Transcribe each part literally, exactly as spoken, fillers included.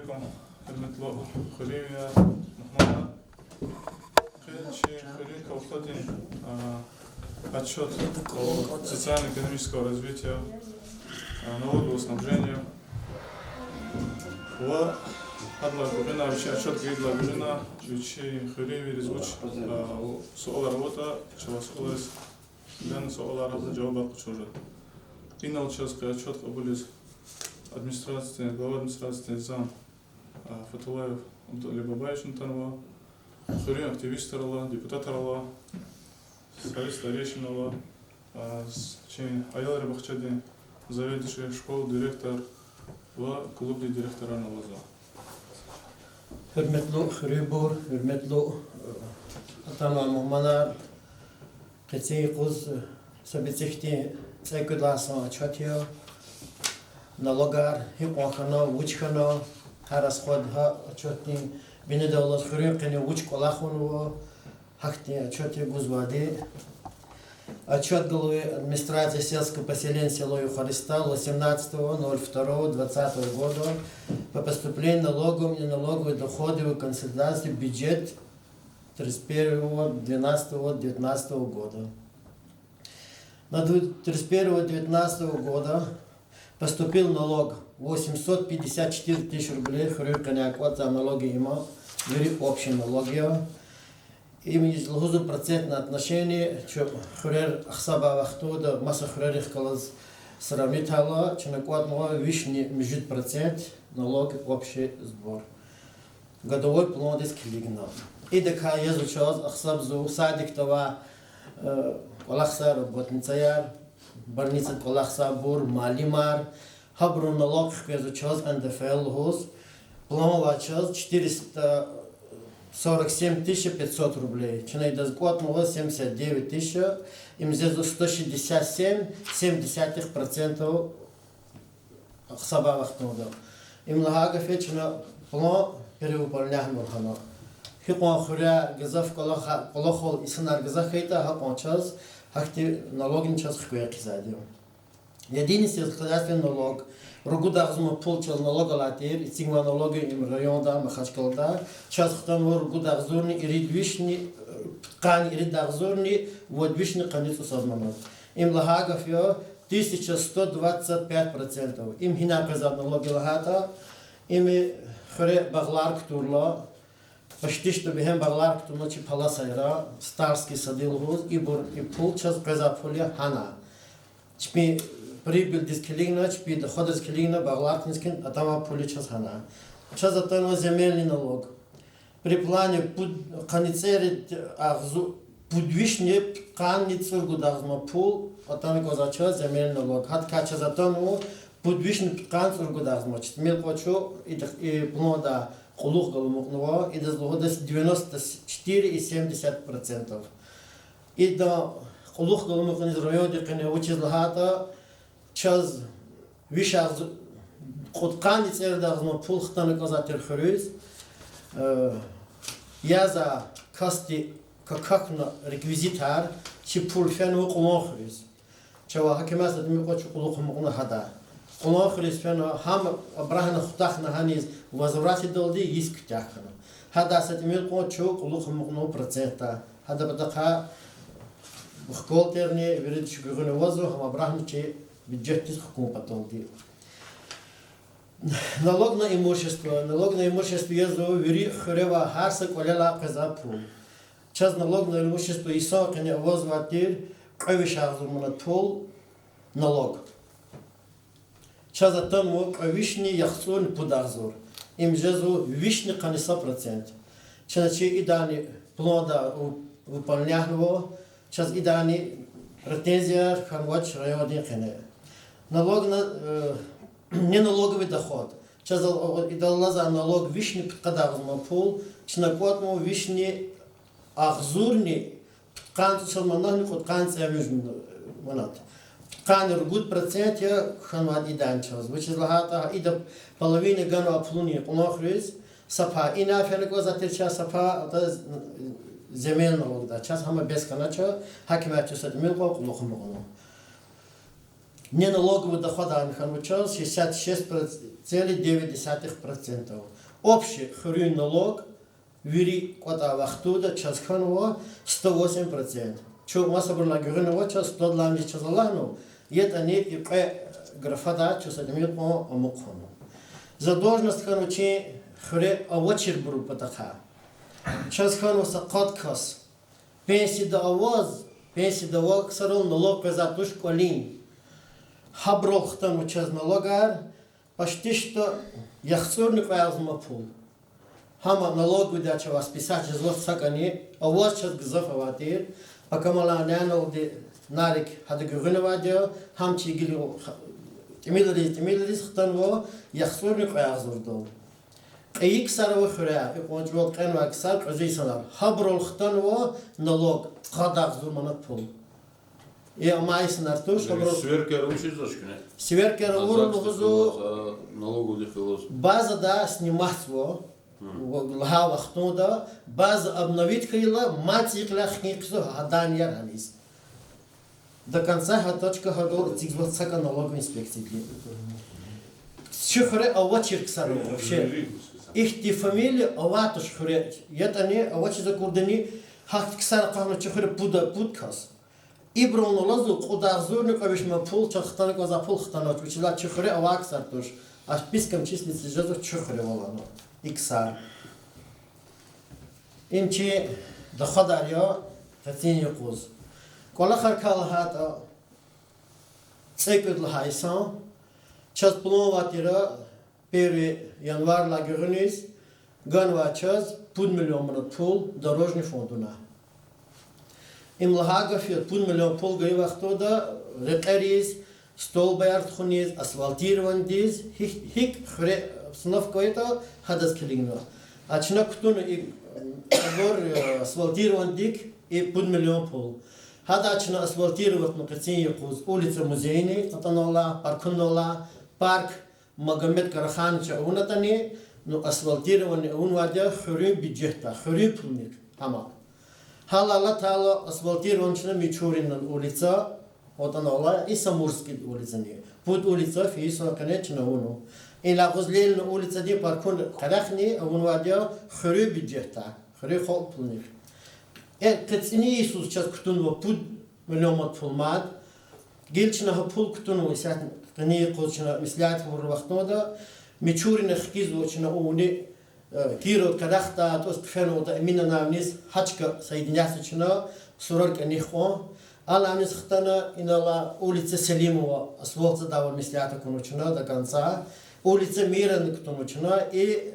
Гьуьрметлу хуьруьнвияр, мугьманар. Къе чи хуьруьн кавхадин, а, отчёт о социально-экономического развития, а, налогового снабжения. Ва гьадалай гуьгъуьна, вичи отчёт гайидалай гуьгъуьна, вичи хуьруьнвийриз вуч, а, суалар аватӀа, чавай суалриз, гана суалрал жавабар къачурда. Инал чаз къе отчёт кьабулиз администрациядин, глава администрациядин зам, а, Фатулаев Абдулалибабаевич атанва, хуьруьн активистрал алай, депутатрал алай, совет старейшинрал алай, а, з-, чи аялрин бахчадин заведующий, школа директор ва клубдин директорар алазва. Гьуьрметлу хуьруьнбур, гьуьрметлу, э, атанвай мугьманар, къенин юкъуз, э, са бицӀи хьтин цӀекӀуьд лагьай йисан отчёт я. Налогар гьикьван хьана, вуч хьана, гьар расход гьа отчётдин бинедаллаз хуьруьн къене вуч кӀвалахнава, гьахьтин отчёт я гузвайди. Отчёт главы администрации сельского поселения село Юхаристал восемнадцатого ноль второго двадцатого года по поступлению налогов и налоговых доходов в консолидированный бюджет тридцать первого двенадцатого девятнадцатого года. На ду-, тридцать первого девятнадцатого года поступил налог восемьсот пятьдесят четыре тысячи рублей, хуьруьн къене кӀватӀзавай налоги има, вири общий налоги я. Им из лугьузва процентное отношение, чун хуьрер ахсабай вахтунда маса хуьрерихъ галаз сравнить авурла, чна кӀватӀнава вишни муьжуьд процент налог общий сбор. Годовой пландиз килигна. Идакай язва чаз ахсабзава садикда авай, э, кӀвалахзавай работницаяр, больницада кӀвалахзавайбур, муаллимар, гьабурун налог хквезва чаз НДФЛ лугьуз. План авай чаз четыреста сорок семь тысяч пятьсот рублей. Чна идаз кӀватӀнава семьдесят девять тысяч, им жезва сто шестьдесят семь, семь десятых процентов ахсабай вахтунда. Им лагьай гаф я, чна план перевыполнять авур хьана. Гьикьван хуьряй гзаф кӀвалаха-, кӀвалахал инсанар гзаф хьайитӀа, гьакьван чаз гьахьтин налогни чаз хквей хъийизва. Единый сельскохозяйственный налог, ругуд агъзурни пул чаз налог алай тир, эцигнавай налоги им районда, Махачкъалада, чаз хтанва ругуд агъзурни ирид вишни, пудкъанни ирид агъзурни вад вишни къанни цӀусад манат. Им лагьай гаф я, тысяча сто двадцать пять процентов. Им гьинай къвезвай налог я лагьайтӀа, им хуьре багълар кутурла, почти что вегьен багълар кутуна чи полосайра, Старский сады лугьуз, ибур, и пул чаз къвезвай пул я гьана. Чпин прибыльдиз килигна, чпин доходриз килигна, багълар кутуниз килигна атанвай пул я чаз гьана. Чаз атанва земельный налог. При плане пуд-, къанни цӀерид агъзу-, пуд вишни пудкъанни цӀуругуд агъзурни пул атана кӀанзава чаз земельный налог. Гьадакай чаз атанва пуд вишни пудкъанни цӀуругуд агъзурни. Чаз тӀимил кьван чу и, и планда кьулухъ галаз амукьнава, идаз лугьуда девяносто четыре и семь десятых процентов. Ида кьулухъ галаз амукьуниз райондин къене вучиз лагьайтӀа, чаз виш агъзу-, кьудкъанни цӀерид агъзурни пул хтана кӀанзавай тир хуьруьз, э, язавай касди какахьна реквизитар, чи пул фенва Кьулан хуьруьз. Чавай гьакимат са тӀимил кьван чу кьулухъ амукьна гьада. Кьулан хуьруьз фена, гьам обратно хутахна гьаниз возврат ийидалди йис куьтягь хьана. Гьада са тӀимил кьван чу кьулухъ амукьнава процентдай. Гьадан патахъай бухгалтерни вирида чуьгуьгъуьна авазва, гьам обратно чи бюджетдиз хкун паталди. Налог на имущество. Налог на имущество язва вири хуьре авай гьар са кӀвалелай къвезвай пул. Чаз налог на имущество йисан къене авазвай тир кьве виш агъзур манат пул налог. Чаз атанва кьве вишни яхцӀурни пуд агъзур. Им жезва вишни къанни са процент. Чна чи идани планда у-, выполнять авунва, чаз идани претензияр хьанвач райондин къене. Налог на, э, неналоговый доход. Чаз а-, а-, идаллаз а налог вишни пудкъад агъзур манат пул, чна кӀватӀнава вишни агъзурни пудкъанни цӀусад манатни кьудкъанни цӀемуьжуьд манат. Пудкъанни ругуд процент я хьанвайди идани чаз. Вучиз лагьайтӀа ида половина ганвай пулунин Кьулан хуьруьз, са пай ина фена кӀанзавай тир чаз, са пай атаз земельный налогдай. Чаз гьам бес хьанач, гьакимат чаз са тӀимил кьван кьулухъ амукьна. Неналоговый доходарни хьанва чаз шестьдесят шесть целых девять десятых процентов. Общий хуьруьн налог вири кӀватӀай вахтунда чаз хьанва сто восемь процент. Чун масабурлай гуьгъуьнава чаз, сто ламзи чаз алахъна, ятӀани и кьве графада чаз са тӀимил кьван амукьна. Задолженность хьанва чи хуьре авачирбурун патахъай. Чаз хьанва са къад кас. Пенсияда аваз, пенсияда авай ксарал налог къвезвай туш кӀвалин. Гьабурал хтанва чаз налогар, почти что яхцӀурни кьве агъзурни пул. Гьам налоговыйдай чавай списать жезвач са кӀани, аваз чаз гзаф авай тир, пакамалай няналди Нарик гьада гуьгъуьнавайди я, гьам чи гила тӀимилриз, тӀимилриз хтанва яхцӀурни кьве агъзурдал. Кьейи ксар ава хуьре, икьван чӀавал кьенвай ксар, кьуьзуь инсанар. Гьабурал хтанва налог къад агъзур манат пул. И амай инсанар туш, гьабурал сверкаяр вучиз жезвач куьне? Сверкаяр авур лугьузва, налоговыйди хьиз. Базадай сниматьзава, лагьай вахтунда база обновить хьайила, мад цӀийи кьиляй хкин къвезва гьаданияр гьаниз. До конца гьа точка гьадал эцигзавач са кӀан налоговый инспекцияди. Чи хуьре авачир ксар ава вообще. Ихьтин фамилия авай туш хуьре. ЯтӀани авачиз акурдани, гьахьтин ксар акъахна чи хуьре пуда, пуд кас. Ибурал алазва кьуд агъзурни кьве виш манат пул, чаз хтана кӀанзавай пул хтанвач, вучиз лагьайтӀа чи хуьре авай ксар туш. А в списком числится жезва чи хуьревал ана и ксар. Им чи доходар я къенин юкъуз. КӀвалахар кӀан лагьайтӀа, цӀекӀуьд лагьай йисан чаз план авай тир первый январьдилай гуьгъуьниз ганвай чаз пуд миллион манат пул дорожный фондуна. Им лагьай гаф я, пуд миллион пул гайи вахтунда рекьериз, столбаяр тухуниз, асфальтированидиз, гьикӀ, гьикӀ хуьре обстановка ятӀа, гьадаз килигна. А чна кутуна и, абур, э, асфальтированидик и пуд миллион пул. Гьадай чна асфальтироватьна къенин юкъуз улица Музейный атӀана алай, паркунал алай, парк Магомед Карахановича авунатӀани, ну, асфальтирование авунвайди я хуьруьн бюджетдай, хуьруьн пулуник гьам. Гьал алатайла асфальтирован чна Мичуринан улица, атӀана алай и Самурскийдин улицани. Пуд улица фейи йисан къене чна авуна. Инлай агъуз Ленина улицадин паркун къерехни авунвайди я хуьруьн бюджетдай, хуьруьн халкьдин пулуник. Э, къе цӀинин йисуз чаз кутунва пуд миллион манат пул мад. Гила чна гьа пул кутунва, исятда къенин юкъуз чна меслят авур вахтунда, Мичурина хкизва чна авуна, э, Киров къерехдай, тӀуз хъфена авайди Эминанавниз, гьа чка соединятьзава чна сурар кӀаник кьван. Алавниз хтана инал алай улица Селимова асфальтзавайвал меслят акунва чна до конца. Улица Мирани кутунва чна и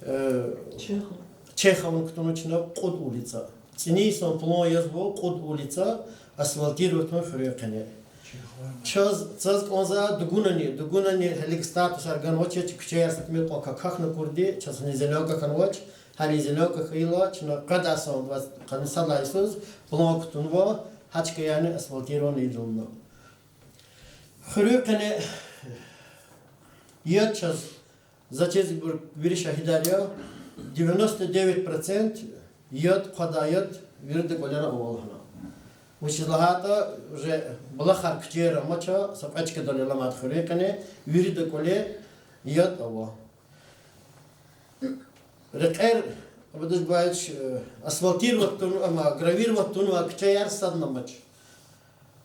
Э, Чехов. Чехован кутунва чна кьуд улица. ЦӀинин йисан план язва кьуд улица асфальтировать авун хуьруьн къене. Чаз, чаз кӀанзава дугунани, дугунани гьелелиг статусар ганвач, чи куьчеяр са тӀимил кьван какахьна акурди, чаз гьаниз зеленка хьанвач, гьаниз зеленка хьайила, чна къведай сан, двадцать, къанни сад лагьай йисуз план кутунва, гьа чкаярни асфальтирование ийидална. Хуьруьн къене яд чаз, за чизвайбур вири шагьидар я, девяносто девять процент яд, хъвадай яд вирида кӀвалера ава лагьана. Вучиз лагьайтӀа уже булахар, куьчеяр амач, са кьве чкадал аламат хуьруьн къене, вирида кӀвале яд ава. Рекьер, абадуж бач, э, асфальтировать тун, амма гравировать тунвай куьчеяр садни амач.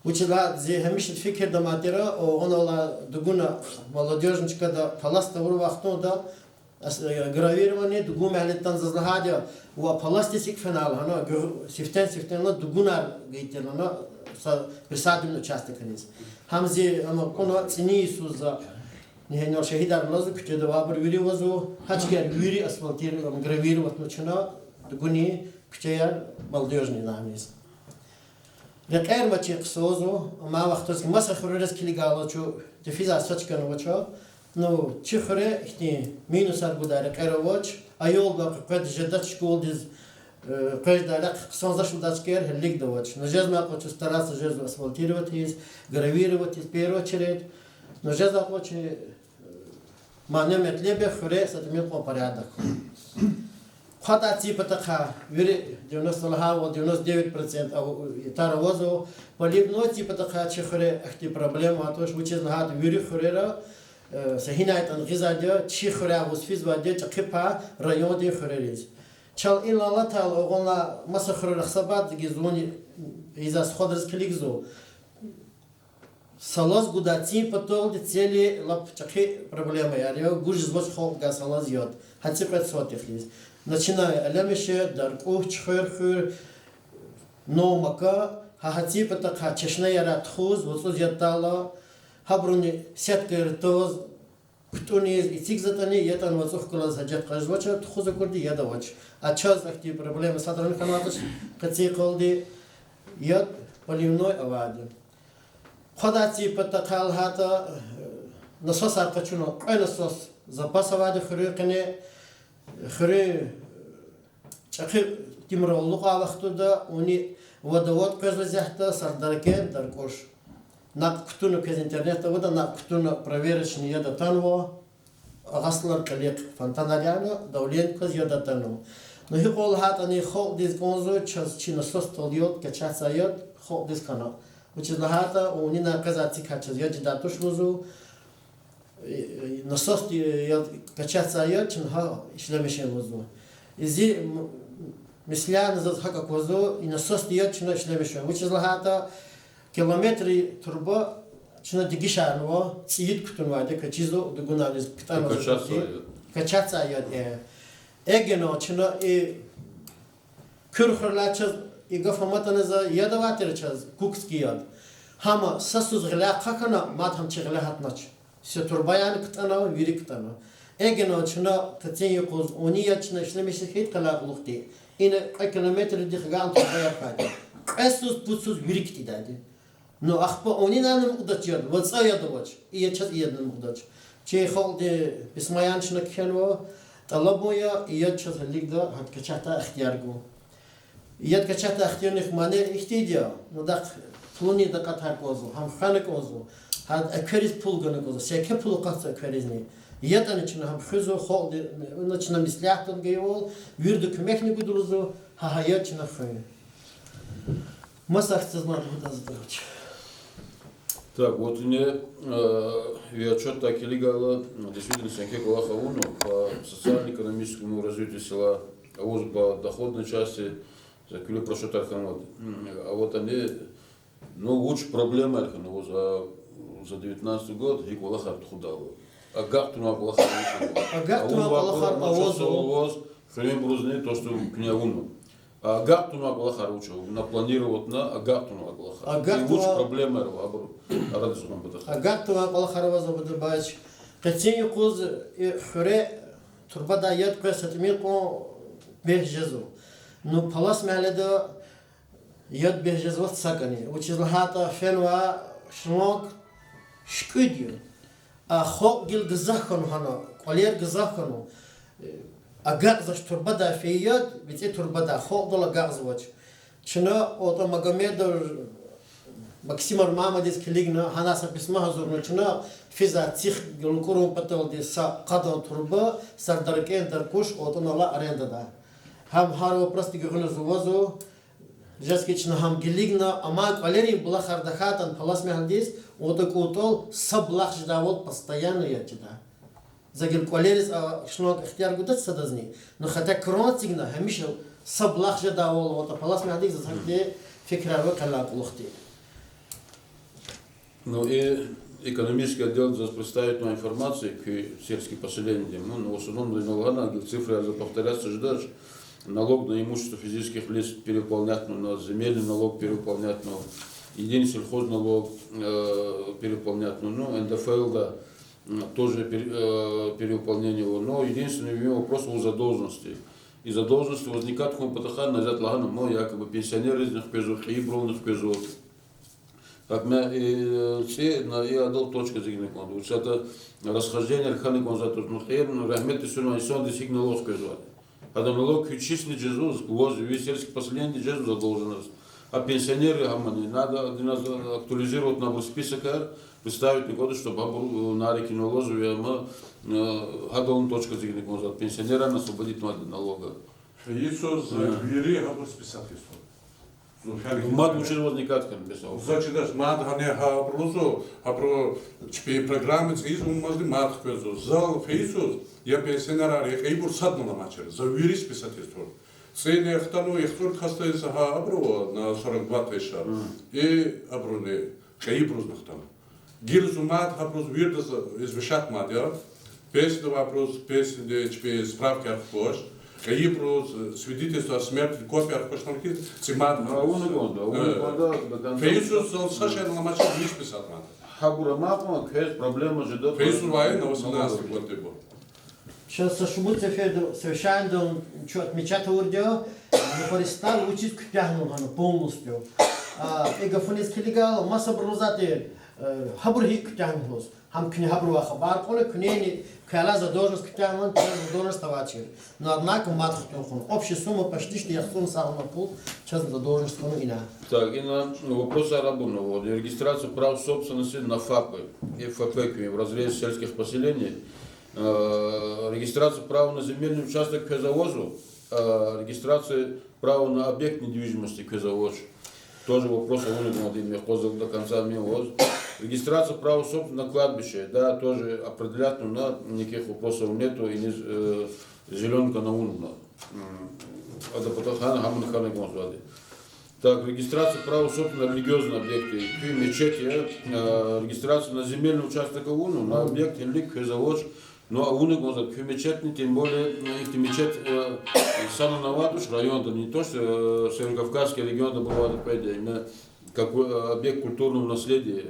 Вучиз лагьайтӀа зи гьамиша фикирда амай тир, о, гьанал алай дугуна Молодёжный чкада палас тавур вахтунда, ас-, э, гравирование дугун мягьледин заз лагьайди я, ва паласдиз икӀ фена лагьана, гу-, сифтени-сифтени дугунар гайитӀа лагьана, са присадебный участокриз. Гьам зи, амма кьуна цӀинин йисуз за, нихьенал шагьидар алазва, куьчеда авайбур вири авазва, гьа чкаяр вири асфальтировать, гравировать авуна чна, дугунин куьчеяр Молодёжныйдиз. Рекьер мачир хъсанзава, амма вахтунда маса хуьруьриз килигайла чун дефицит са чкани авач. Ну, чи хуьре ихьтин минусар гудай рекьер авач, аялди къекъведа жедач школадиз, э, къведач, рекь хъсанзавач, лугьудач, рекьер гьелелигда авач. Ну, жезмай кьван чун стараться жезва асфальтировать ийиз, гравировать ийиз, в первую очередь. Ну, жезмай кьван чи, э, мана-метлеб я хуьре са тӀимил кьван порядок. Хъвадай цин патахъай вири девяносто лагьайвал, девяносто девять процент ав-, ятар авазва. Поливной цин патахъай чи хуьре ахьтин проблема туш, вучиз лагьайтӀа вири хуьрера, э, са гьинайтӀани гъизвайди я, чи хуьряй вуз физвайди я, чӀехи пай райондин хуьрериз. Чал инал алатайла, огъунлай маса хуьрера гьисабатзава зун, иза сходраз килигзава. Салаз гудай цин паталди цели лап чӀехи проблемаяр я, гуз жезвач халкьдивай салаз яд. Гьа ци кьвед сотихдиз. Начиная Алямишегь, Даркуш, Чуьхвер хуьр, Новая Мака, гьа, гьа цин патахъай чешнеяр тухуз, вацӀуз яд атайла, гьабуруни сеткаяр таз, кутӀуниз, эцигзатӀани, ятӀани вацӀухъ галаз гьажет къвезвач, тухуз акурди яд авач. А чаз ахьтин проблема садрани хьанвайди туш, къецин къалди яд поливной авайди. Хъвадай цин патахъай лагьайтӀа, насосар къачуна, кьве насос запас авайди хуьруьн къене, хуьруьн чӀехи тӀимил алукьай вахтунда уни водовод къвезва зегьтда, Сардаркент, Даркуш. Накь кутуна, квез интернетда аватӀа, накь кутуна проверочный яд атанва, агъа стӀалар кьилихъ, фонтанар яна, давление кваз яд атанва. Ну, гьикьван лагьайтӀани халкьдиз кӀанзава, чаз чи насосдал яд, качаться яд, халкьдиз хьана. Вучиз лагьайтӀа унинай къвезвай цикай чаз яд жедай туш лугьузва, насосдал яд, качаться яд чна гьа ишлемишин лугьузва. Изи меслятни заз гьакӀ аквазва, и насосдал яд чна ишлемишин. Вучиз лагьайтӀа километрдин труба чна дегишарнава, цӀийид кутунвайди, качизва дугунариз, кутӀанва качаться яд, э. Эгена чна и Куьр хуьрелай чаз, и гаф аматӀани за, яд авай тир чаз, Кукский яд. Гьам са йисуз гъиляй хъхьана, мад гьам чи гъиле гьатнач. Са турбаяр кутӀана, вири кутӀана. Эгена чна къецин юкъуз уни яд чна ишлемишиз хьайитӀа, къелай кьулухъди, ина кьве километрдихъ гана турбаяр хьайитӀа, кьве йисуз, пуд йисуз вири кутӀидайди. Ну, ахпа унинани амукьдач яд, вацӀа яд авач, и яд чаз, и ядни амукьдач. Чи халкьди письмояр чна кхьенва, тӀалабун я, и яд чаз гьелелигда гьат качатдай ихтияр гун. И яд качатдай ихтиярунихъ мани ихьтинди я, ну, дахъ пулунин такьатар кӀанзава, гьам хвена кӀанзава, гьа эквериз пул гана кӀанзава, секе пул акъатзава экверизни. ЯтӀани чна гьам хуьзва, халкьди, ну, чна меслятдал гайивал, вирида куьмекни гуда лугьузва, гьа, гьа яд чна хуьн. Маса хцазмад гудаз давч. Так, вот ине, э, ви отчётдай килигайла, действительно, са кӀвалах авуна по социально-экономическому развитию села, аваз по доходной части, за куьлуь просчётар хьанвайди. М, а вот они, ну, вуч проблемаяр хьана аваз, а, за девятнадцатый год, и кӀвалахар тухудайла. Агакь тавунвай кӀвалахар аваз. Агакь тавунвай кӀвалахар аваз, аваз, хуьруьнбурузни то, что куьне авуна. Агакь тавунвай кӀвалахар вуч ава, на планировать на агакь тавунвай кӀвалахар. Агакь, и вуч тавунвай проблемаяр ава абурун арадиз гъун патахъай? Агакь тавунвай кӀвалахар аваз, Абудурбаевич, къецин юкъуз и хуьре турбадай яд къвез са тӀимил кьван бес жезва. Ну, Палас мягьледа яд бес жезвач сакӀани. Вучиз лагьайтӀа фенвай шланг шкӀуьд я. А халкь гила гзаф хьанва гьана, кӀвалер гзаф хьанва. Агакьзавач, турбадай фейи яд, вицӀи турбадай, халкьдал агакьзавач. Чна АтӀа Магомедов Максиман мамадиз килигна, гьана са письмо гьазурна, чна физвай цихъ галкӀурун паталди са къадан турба Сардаркент, Даркуш АтӀанал алай арендада. Гьам гьар вопросдик гуьгъуьниз авазва, жезки чна гьам килигна, амай кӀвалерин булахар тахьайтӀани Палас мягьледиз, АтӀа КӀунтӀал са булах жедайвал постоянно яд жеда. За гила кӀвалериз а шланг ихтияр гудач садазни, ну, хотя кран эцигна, гьамиша са булах жедайвал АтӀа Палас мягьледиз, заз гьахьтин фикирар ава къелай кьулухъди. Ну и экономический отдел заз представить авунвай информация куь сельский поселениедин, ну, в основном, ну, лагьана, гила цифраяр за повторяться жедач, налог на имущество физических лиц перевыполнять, ну, на земельный налог перевыполнять, ну, единый сельхозналог, э, перевыполнять, ну, ну, НДФЛ, да, м, тоже пере-, э, перевыполнение, ну, единственный вопрос о задолженности. И задолженности возникать хьун патахъай, назад лагьана, мо якобы пенсионерризни хквезва, кьейибурални хквезва. Гьакӏ ма, э, цӏи на и адал точка зигна кӏанда. Вучиз лагьайтӏа расхождение хьана кӏанзаватӏа, ну, кьейибур, ну, рагьметдиз фенвай инсандиз гьикӏ налог хквезватӏа. Гьадан налог куь числить жезва, ваз, ви сельский поселениедиз жезва задолженность. А пенсионерри гьамани, надо один раз актуализировать абур списокар, представить авуна кӏанда, чтоб абур, э, нарики налог я, ма, э, гьадални точка зигна кӏанзаватӏа, пенсионерарни освободить авунватӏа налога. Къейи йисуз, вири гьабур списать ийиз. Зун фена мад вучиз ваз никак хьана, бес ава. За чидач, мад гьана гьабур лугьузва, гьабуру чпи программа цӀийиз авунмазди мад хквезва. Зал фейи йисуз, я пенсионерар, я кьейибур садни аламачир. За вири списать ийиз тур. ЦӀийни хтана, яхцӀур касдиз гьа абуру на сорок два тыща. И абуруни кьейибуруз хтана. Гила зун мад гьабуруз виридаз извещать мад я. Пенсияда авайбуруз пенсияди чпи справкаяр хкваш. Кьейибуруз, э, свидетельство о смерти, копияр хкваш, там ки цӀи мад. Авуна кӀанда, авуна кӀанда, до конца. Фейи йисуз зал са шейни аламачир, вич писать мад. Гьабур амай кьван квез проблема жеда. Фейи йисуз вай на восемнадцатый год дибу. Сейчас са шумуд сеферда совещаниеда чун отмечать авурди я, Мухаристан вучиз куьтягьнава гьана полностью. А, и гафуниз килигайла, масабур лугьузвайди, э, гьабур гьикӀ куьтягьнава лугьуз. Гьам куьне гьабурувай хабар кьуна, куьнени куьне за должность куьтягьнава, чаз за должность авачир. Но однако мад хтун хьун. Общая сумма почти что яхцӀурни сагъна пул чаз за должность хьун ина. Так, ина вопросар абурни ава. Регистрация прав собственности на ФАПы и ФП куьн в разрезе сельских поселений. Э, регистрация права на земельный участок квез авазва, а регистрация права на объект недвижимости квез авач. Тоже вопрос авуна кӀанда, им я къвазал до конца мин аваз. Регистрация права собственности на кладбище, да, тоже определять авуна, никаких вопросов нету, иниз, э, зелёнка авуна. М, ада патахъай гьамни хьана кӀанзавайди. Так, регистрация права собственности на религиозные объекты. Куь мечеть я, э, регистрация на земельный участок авуна, на объект гьелелиг квез авач, но авуна кӀанзавайди куь мечетьни, тем более, э, ихьтин мечеть, э, санал авайди туш районда, не то что, э, Северо-Кавказский регионда авайди, по идее, именно как, э, объект культурного наследия.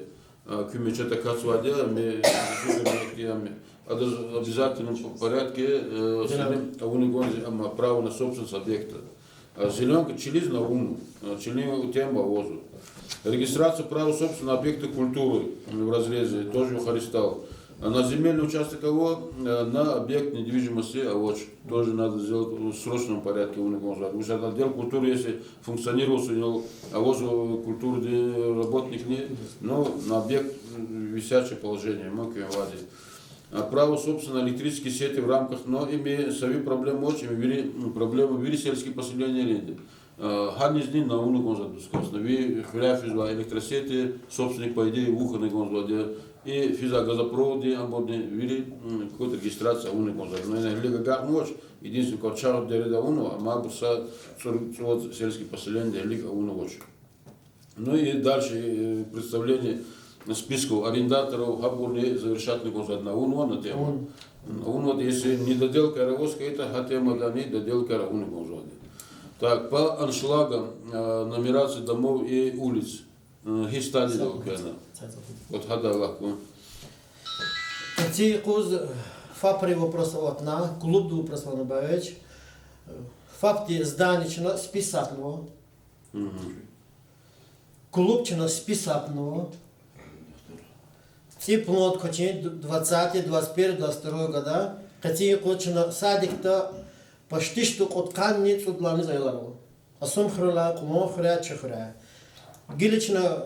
А, куь мечеть акатзавайди я, ме, ме, ме, адаз в обязательном порядке, э, авуна кӀанзавайди, амма право на собственность объекта. А зелёнка чилизни авуна, а, чилин тема авазва. Регистрация права собственности на объекты культуры в разрезе, тоже Мухаристан. А на земельный участок ава, э, на объект недвижимости авач. Тоже надо сделать в срочном порядке, авуна кӀанзавайди. Потому что отдел культуры, если функционировать, авазва культурный работникни, но на объект, м, висячее положение, мумкин авайди. А право собственности на электрические сети в рамках, но ими са ви проблема авач, ими вири, м, проблема вири сельские поселенийринди. А гьанизни авуна кӀанзавайди дускас. На ви хуьряй физвай электросети, собственник, по идее, вун хьана кӀанзавайди я. И физвай газопроводни, абурни вири, м, кьуд регистрация авуна кӀанзавайди. Но ина гьелелиг агакьнавач, единственное, Кьварчагъ дереда авунва, амма абур са цӀур-, цӀувад сельские поселенийда гьелелиг авунвач. Ну и дальше, э, представление списков арендаторов, гьабурни завершать авуна кӀанзавайди, авунва на тема. Авунва, если недоделкаяр аваз хьайитӀа, гьа темадани доделкаяр авуна кӀанзавайди. Так, по аншлагам, э, нумерации домов и улиц. Э, гьи стадияда квена? Вот гьада алахъ кван. Къенин юкъуз, э, ФАПрин вопрос аватна, клубдин вопрос аватна, Баевич. Э, ФАПди здание чна списатнава. Клуб чна списатнава. ЦӀи план квачин, двадцатый, двадцать первый, двадцать второй года. Къенин юкъуз чна садикда почти что кьудкъанни цӀудлайни аялар ава. Асумхуьрелай, Кьуланхуьряй, чи хуьряй. Гила чна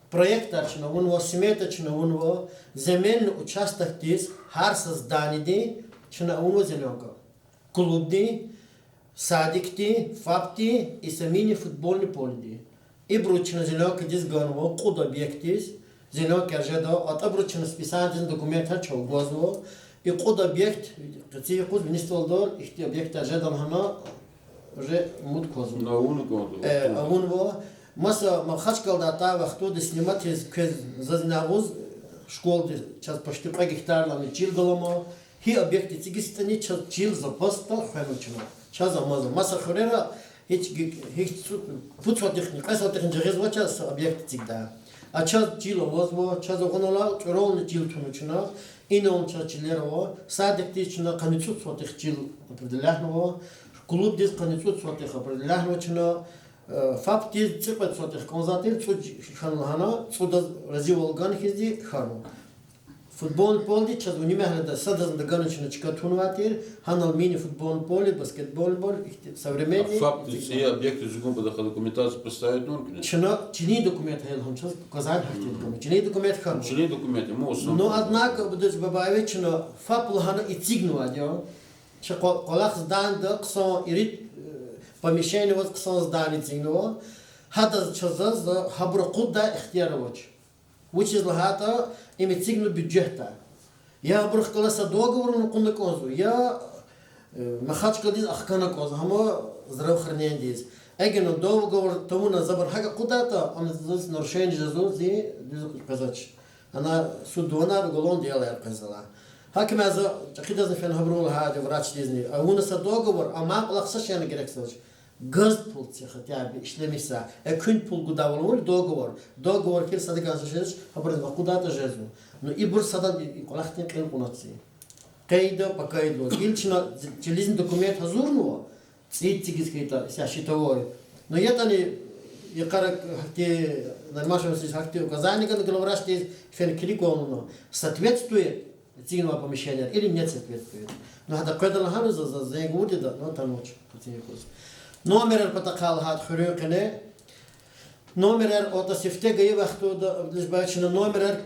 проектар чна авунва, смета чна авунва, земельный участокдиз гьар са зданиеди чна авунва зеленка. Клубди, садикди, ФАПди и са мини-футбольный поледи. Ибуру чна зеленкадиз ганва кьуд объектдиз, зеленкаяр жеда, атӀабуру чна списаниедизни документар чав гвазва. И кьуд объект, къенин юкъуз министрвалдал ихьтин объектар жеда лагьана, уже умуд квазва. Авуна кӀанда. Э, авунва. Маса Махачкъалада атай вахтунда сниматиз квез, заз ина агъуз, школади чаз почти кьве гектарлани чил галама, гьи объект эцигиз ятӀани чаз чил запасда хвенва чна. Чаз амаза. Маса хуьрера гьич, гьич цӀу-, пуд сотихни, кьве сотихни жагъизва чаз са объект эцигдай. А чаз чил авазва, чаз агъунал чӀурални чил тунва чна, инални чаз чилер ава, садикдиз чна къанни цӀуд сотих чил определятнава, клубдиз къанни цӀуд сотих определятнава чна, э, ФАПдиз цӀикьвед сотих кӀанзавай тир, цӀуд хьана лагьана, цӀудаз разивал гана хьизди хьанва. Футбольный поледи чаз уни мягьледа садазни дагана чна чка тунвай тир, гьанал мини-футбольный поле, баскетбольный поле, ихьтин современный. А ФАПдиз и объектдиз гун патахъай документация представить авуна куьне? Чна чилин документ гьайила гьам чаз указать гьахьтин документ. Чилин документ хьанва. Чилин документ, ну, основной. Но, однако, Бадуц Бабаевич, чна ФАП лагьана эцигнавайди я. Чи къва-, къвалахъ зданиеда хъсан ирид, э, Помещение аваз хъсан здание эцигнава. Гьадаз чаз заз гьабур акъуддай ихтияр авач. Вучиз лагьайтӀа им эцигнава бюджетдай. Я абурухъ галаз са договор авуна кьуна кӀанзава, я, э, Махачкъаладиз ахкана кӀанзава, гьам здравоохранениедиз. Эгер договор тавуна за абур гьакӀ акъудайтӀа, ам заз нарушение жезва, зи дуьз къвезвач. Ана суд ванар, уголовный делояр къвезва. Гьакимди заз, чӀехидазни фена гьабуру лагьайди врачдизни. Авуна са договор, амай кӀвалах са шейни герек жезвач. Газ пул це хотя бы ишлемишзавай. Экуьнди пул гудайвал авурла договор. Договор хьиз садакай са жезвач, гьабуруз акъудайтӀа жезва. Ну, ибур садан и, и кӀвалахдин кьил кьунач зи. Къейд, по къейду. Гила чна, чилизни документ гьазурнава, цӀийи цигиз хьайитӀа, исятда щитовой. Но ятӀани йикъара гьахьтин, Нариман Шамсиевич, гьахьтин указание гана главврачдиз, фена килигна кӀвалах авуна. Соответствует эцигнавай помещение или не соответствует. Ну, гьада къведа лагьана за, за зенг авурди я, но атанач, пацан юкъуз. Номерар патахъай лагьайтӀа хуьруьн къене. Номерар ата сифте гайи вахтунда, лишь бы чна номерар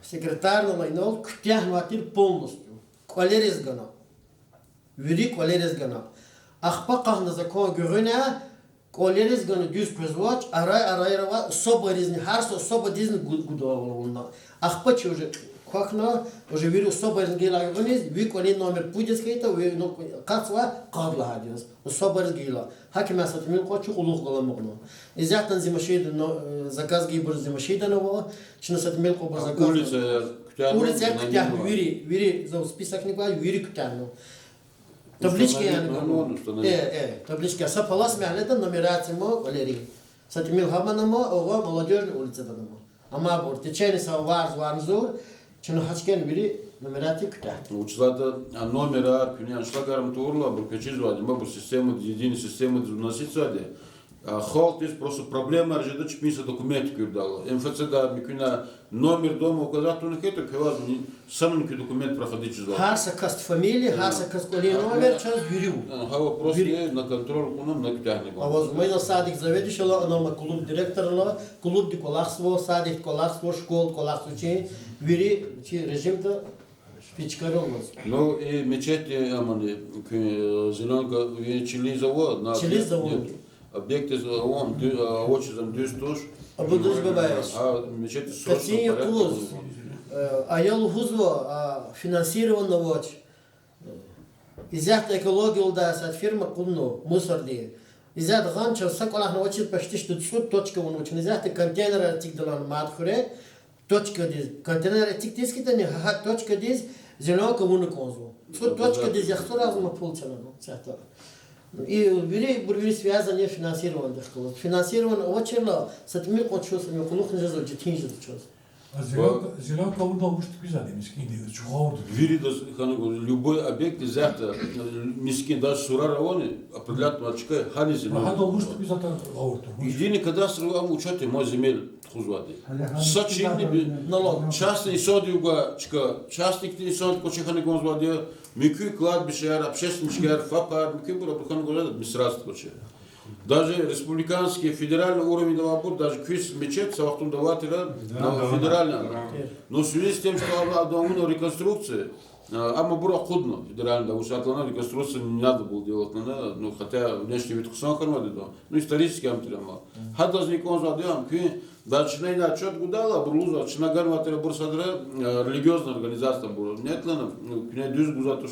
секретарь налай инал куьтягьнавай тир полностью. КӀвалериз гана. Вири кӀвалериз гана. Ахпа къанни закон гуьгъуьна кӀвалериз гана дуьз къвезвач, арай-арайра авай особайризни, гьар са особайдизни гу-, гудайвал авуна. Ахпа чи уже квахьна, уже вири особайризни гайила гуьгъуьниз, ви кӀвалин номер пудиз хьайитӀа, ви, ну, акъатзавай къад лагьайди яз. Особайриз гайила. Гьакимди са тӀимил кьван чи кьулухъ галаз амукьна. Исятда зи машин, но, э, заказ гайибур зи машинда ава, чна са тӀимил кьван бу заказ. Улицаяр куьтягьна, улицаяр куьтягьна, вири, вири за списокни гвай, вири куьтягьна. Табличка яни установить, ну, установить. Э, э, табличка. Са Палас мягьледа нумерация ама кӀвалерин. Са тӀимил гьамана ама, агъа Молодёжный улицада ама. Амма абур течение са варз-варзур, чна гьа чкайни вири нумерация куьтягьда. Вучиз лагьайтӀа, а, номерар, куьне аншлагар ам тавурла, абур квез чизвайди, ма абур системадиз, единый системадиз вноситьзавайди. А, халкьдиз просто проблемаяр жеда чпин са документ куьрдайла. МФЦ-да муькуьна номер дома указать авуна хьайитӀа, квеваз ни-, санани куь документ проходить жезва. Гьар са касди фамилия, гьар са касди кӀвалин номер чаз вири ава. А, гьа вопрос вири на контроль кьуна, на куьтягьна кӀанда. Аваз мейна садик заведующийла, ана ма клуб директорла, клубдик кӀвалахзава, садикди кӀвалахзава, школада кӀвалахзава чи, вири чи режимда пичкарилмаз. Ну, и мечетьди амани, куь, зеленка, ви чилиз ава, на... Чилиз ава. Нет. Объектдиз авам ду-, а, авачиз ам дуьз туш. Абдулгьамид Бабаевич, а, мечеть срочно порядке къацин юкъуз, э, ая лугьузва, а, финансирование авач. Исятда экология лугьудай са фирма кьунва, мусорди. Исятда гъанчал са кӀвалахни авачиз почти что цӀуд точка авунва чна. Исятда контейнерар эцигдалан мад хуьре, точкадиз, контейнер эцигиз хьайитӀани, гьа, гьа точкадиз зеленка авуна кӀанзава. ЦӀуд точкадиз яхцӀур агъзур ма пул це лагьана, исятда. И вири, ибур вири связан я финансированидихъ галаз. Финансирование авачирла, са тӀимил кьван чун са мукьулухъни жезва, четин жезва чаз. А зеленка, зеленка авурдалай вуч тупизвайди мискӀиндиз, чугъавурда? Виридаз хьана гуз, любой объект исятда, мискӀин, даже сурар авани, определять авай чка, гьаниз... Гьадал вуч тупизватӀа гъавурда? Единый кадастровый ам учёт я, ман земель тухузвайди. Са чилни би-, налог. Частный инсанди гвай чка, частникди инсанди кӀвачи хьана кӀанзавайди я, муькуь кладбищеяр, общественный чкаяр, ФАПар, муькуьбур абуру хьана кӀанзавайди администрациядин кӀвачи. Даже республиканский, федеральный уровеньда авайбур, даже куь мечеть са вахтунда авай тир, но федеральный. Но в связи с тем, что ам, ам авуна реконструкция, а, ам абур акъудна федеральныйда, вуч атлана, реконструкция не надо было делать, ну, хотя внешний вид хъсан хьанвайди я, ну, исторический ам тир ам. Гьадазни кӀанзавайди ам куь, даже чна ина отчёт гудайла, абур лугьузва, чна ганвай тир абур садра, а, религиозный организация абур. Нетлана, ну, куьне дуьз гузвай туш.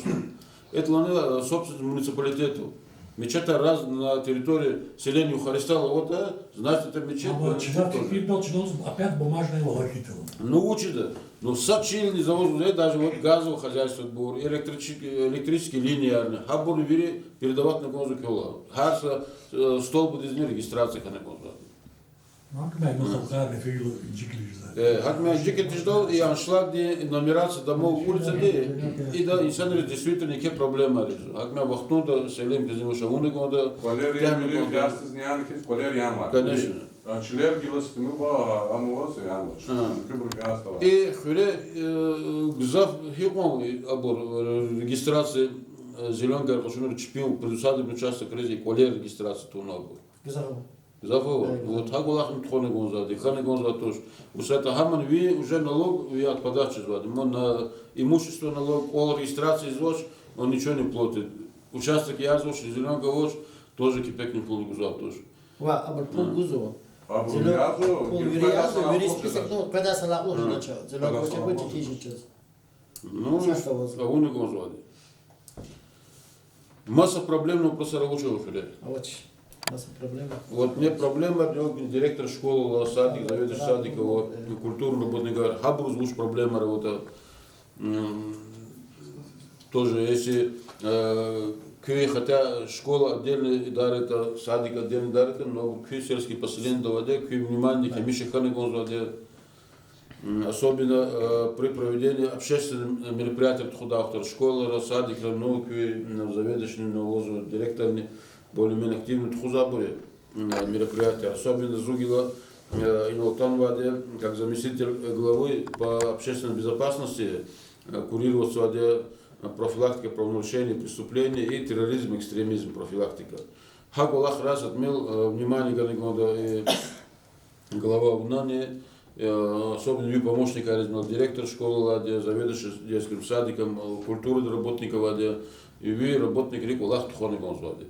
Это лана, э, собственность муниципалитету. Мечетар раз на территории селения Ухаристал аватӀа, значит, это мечеть. Амма чна фикирдал чна лугьуз опять бумажный валахитал. Ну, вучида? Ну, са чилни завоз уже, даже вот газовое хозяйстводин бур, электриче-, электрический линиярни, гьабурни вири передавать авуна кӀанзава квелай. Гьар са, э, столбдизни регистрация хьана кӀанзава. Гьакьна халкьар нефейила инжикли жезва. Э, гьакьна инжикли теждал, и аншлагди, и нумерация домов, улицади, ида инсанриз действительно еке проблема жезва. Гьакьна вахтунда Селим Казимович авуна кӀанда, кӀвалер тягьна кӀанда. Ясдиз няни хьиз кӀвалер янвай. Конечно. А, чилер гила сифтени ва, а, амаваз янвай. А. Куьбур ясдава. И хуьре, э, гзаф гьикьван абур, э, регистрация, э, зеленкаяр къачунра чпин предусмотренный участокриз и кӀвалер регистрация тавуна абур. Гзаф. Гзаф ава. Э, вот гьа кӀвалахни тухвана кӀанзавайди, хьана кӀанзавай туш. Вусятда гьамани ви уже налог ви отпадать жезвайди. Ма на имущество налог, кӀвал регистрация ийизвач, он ничего не платит. Участок язавач, зеленка авач, Тоже кепекни пул гузвай туш. Ва абур пул гузва. Абур вири язва, пул вири язва, вири список, ну, къведай санал кьулухъ жедач, зелёнка квача квача квача жедач. Ну, авуна гузвайди. Масса проблемный вопросар авач хуьре. Авач. Масса проблема. Вот не проблема, директор школы, садик, заведующий садика, вот, культурный работникар, гьабуруз вуч проблемаяр аватӀа. Тоже, если куь, хотя школа отдельно идаратӀа, садик отдельно идаратӀа, но куь сельский поселениеда авайди, куь вниманиеда гьамиша хьана гузвайди. Особенно при проведении общественных мероприятий тухудай вахтара школара, садикра, ну, куь заведующийни, ну, директорни более-менее активно тухузвайбур я мероприятияр. Особенно зун гила инал атанвайди, как заместитель главы по общественной безопасности, курироватьзавайди профилактика правонарушений, преступлений и терроризм, экстремизм профилактика. Гьа кӀвалахрай са тӀимил внимание гана кӀанда глава авунани, особенно ви помощникариз, директор школы, заведующий детским садиком, культурный работник авайди, и ви работникрин кӀвалах тухвана кӀанзавайди.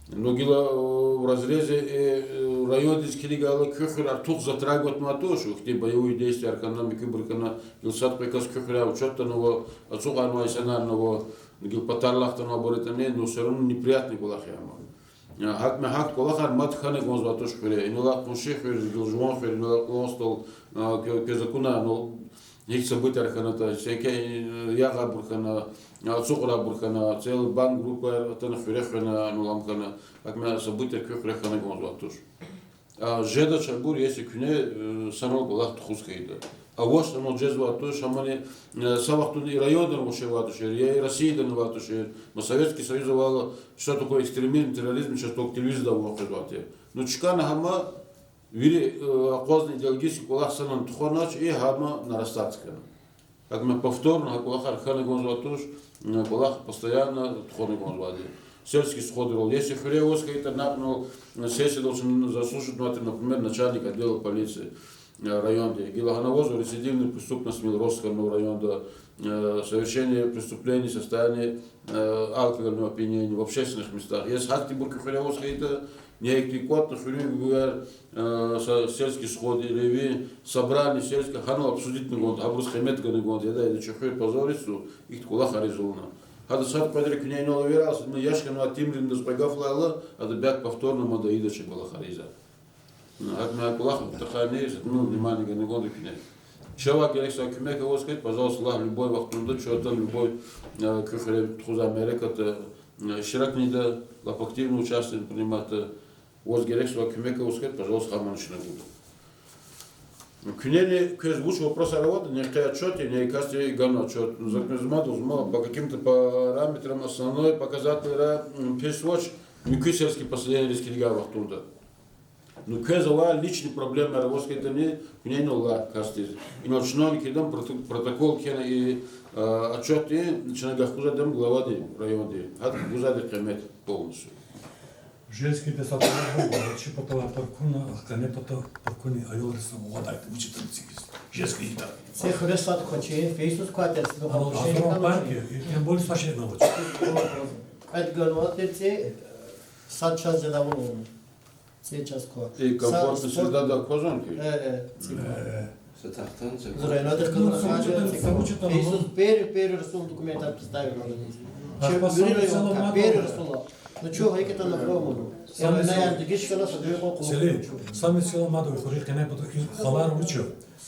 Ну, гила в разрезе райондиз килигайла, куь хуьр артух затрагиватьнавай туш, ихьтин боевые действияяр хьана, муькуьбур хьана, гила сад-къе кас куь хуьряй учётда ава, ацукьарнавай инсанарни ава, гила патарилай хтанвайбур ятӀани, ну, всё равно неприятный кӀвалах я ам. ГьакӀ, гьакӀ кӀвалахар мад хьана кӀанзавай туш хуьре. Инал алай къунши хуьр, гила жуван хуьр, инал алай кӀвалахал, квез акуна, ну, гьикӀ событияр хьанатӀа, са еке ягъайбур хьана, ацукьрайбур хьана, целый бан группаяр атана хуьре хвена, ну, ам хьана, гьакӀ событияр куь хуьре хьана кӀанзавай туш. Жедач абур, если куьне санал кӀвалах тухуз хьайитӀа. АвачтӀа, ну, жезвай туш, гьамани са вахтунда и районда авачир авай тушир, я и Россияда авай тушир, ма Советский Союз авайла, что такое экстремизм, терроризм, чаз только телевизорда вахкузвай тир. Ну, чкана гьама, вири акъвазна идеологический кӀвалах санал тухванач, и гьама нарастать хьана. ГьакӀ повторно гьа кӀвалахар хьана кӀанзавай туш, кӀвалах постоянно тухвана кӀанзавайди. Сельский сходрал, если хуьре аваз хьайитӀа, накьнал сессиядал чун заслушатьнавай тир, например, начальник отдела полиции районда. Гила гьана авазва рецидивный преступностьмил рост хьанва районда, совершение преступлений в состоянии алкогольного опьянения в общественных местах. Если гьахьтинбур куь хуьре аваз хьайитӀа, нихьтин кӀватӀна хуьруьн гуьгъуьяр, са сельский сход или ви собрание сельское гьанал обсудитьна кӀанда, гьабуруз къимет гана кӀанда, яда, яда, чи хуьр позорит, ихьтин кӀвалахар ийизва лагьана. Гьада сад-къведра куьне инал авурай, са яш хьанвай Тимриндиз кьве гаф лагьайла, ада бяк повторно мад ийида чи кӀвалахар ийиз. ГьакӀ кӀвалах тахьайни, ну, внимание гана кӀанда куьне. Чавай герек са куьмек аваз хьайитӀа, пожалуйста, лагь, любой вахтунда чун атана, любой куь хуьре тухузвай мярекатда иштиракни ийида, лап активно участие принимать ийида. Ваз герек са куьмек аваз хьайитӀа, пожалуйста, гьамани чна гуда. Куьнени квез вуч вопросар аватӀа, ни къе отчёт я, ни касди ганва отчёт. За квез мад лугьузва, по каким-то параметрам основной показательра пис авач, муькуь сельский поселениейриз килигай вахтунда. Ну, квез авай личный проблемаяр аваз хьайитӀани, куьне инал лагь касдиз. Инал чиновникриз гайидан прото-, протокол кхьена и отчётдин, чна гахкузвайди ам главади районди. ГьакӀ гузвайди къимет полностью. Жез хьайитӀа са тӀвар, чи патавай паркунна, къене патав паркунни аялриз са мугъадай, вучиз ам цикиз. Жез хьайитӀа. Са хуьре сад квачир, фейсбуз кватер, сад парк, и тем более са шей авач. Кьвед ганвал тир ци, сад час жеда авун. Ци час ква. И комфортная среда да квазан хьи? Э, э, ци ква. Са тахтан, са... Зурайна дыхкана хажа, ци ква. Иисус первый, первый Расул документар представил надо. Первый Расул. Ну чё, гьакъикъатда набрал муну. Самый сила мадуй хури къене пату халар вучу.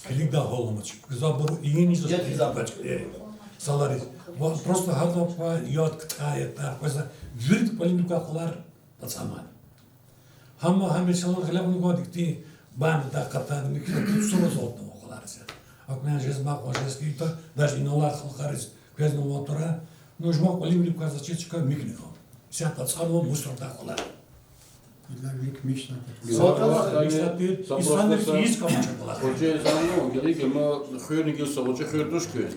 Килигда гьалмач. Гза буру иин из... Я, гза. Бач, э, салариз. Ва просто гьада ква яд ктая, та, квеза вирд полемика халар пацаман. Гьама, гьама инсанар гъиле авуна гван дикти банда къатан, микро сура золтан вахалар исят. Акунян жез мах ва жез кита, даже инала халкьариз квезна ватура, ну, жуван кӀвалимрик кваз ачи чка микни кам. Исят ацӀанва мусорда халар. Мик мишна. Сатала мишна тир, инсанрик ийиз кам чакъала. ГъвечӀи инсан, ну, гилигима хуьрни гил са гъвечӀи хуьр туш куьн.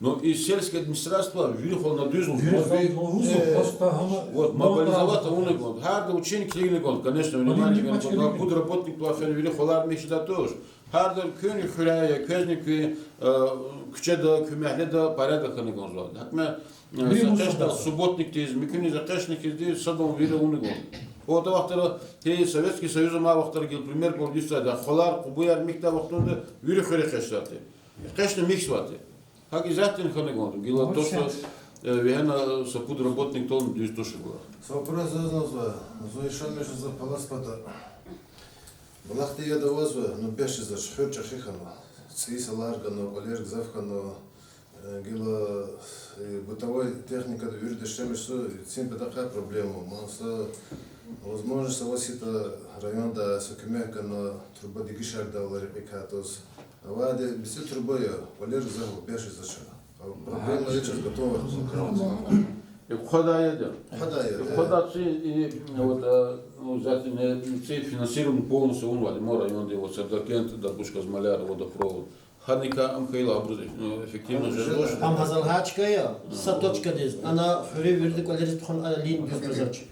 Ну, и сельское администрация вири хвална дуьз лугьуз, вири хвална дуьз лугьуз, просто гьама, вот, мобилизовать авуна кӀанда. Гьарда учин килигна кӀанда, конечно, внимание гана кӀанда. Пуд работник ва фена вири хвалар михьида туш. Гьарда куьн хуьряй я, квезни куь, э, куьчеда, куь мягьледа порядок хьана кӀанзавайди. Гьакмя, э, вири са къешда субботникдиз, муькуьниз экъечни хьизди, садав вири авуна кӀанда. О, а вахтара, те Советский Союз ама вахтара гила пример кӀвализ ийизвайди я, хвалар, къубуяр михьдай вахтунда вири хуьре экъечӀзавайди тир. ЭкъечӀна михьзавайди тир. ГьакӀ исятдани хьана кӀанда. Гила то, что, э, вегьена са пуд работник тун дуьз туш гила. Са вопрос заз лугьузва, зун яшамиш жезва Палас пата. Булахда яд авазва, ну, бес жезвач, хуьр чӀехи хьанва. ЦӀийи салар гана, кӀвалер гзаф хьана, э, гила, э, бытовой техникада вирида ишлемишзава, цин патахъай проблема. Ман са возможность аваз хьайитӀа районда са куьмек гана, труба дегишардайвал рекьикай туз. Авайди бицӀи труба я, кӀвалер гзаф я, бес жезвач. Проблема я чаз готовая. Э, хъвадай яд я. Хъвадай яд я. Э, хъвадай ци, и, вот, э, ну, за, не, ци финансирование полностью авунвайди я, мо районди, вот, Сардаркент, Дарбуш-Козмаляр, водопровод. Гьаникай ам хьайила абуруз, ну, эффективно жезвач. Ам гьазал гьа чка я, са точкадиз, ана хуьруьн вирида кӀвалериз тухун, а, линия дуьз къвезвач.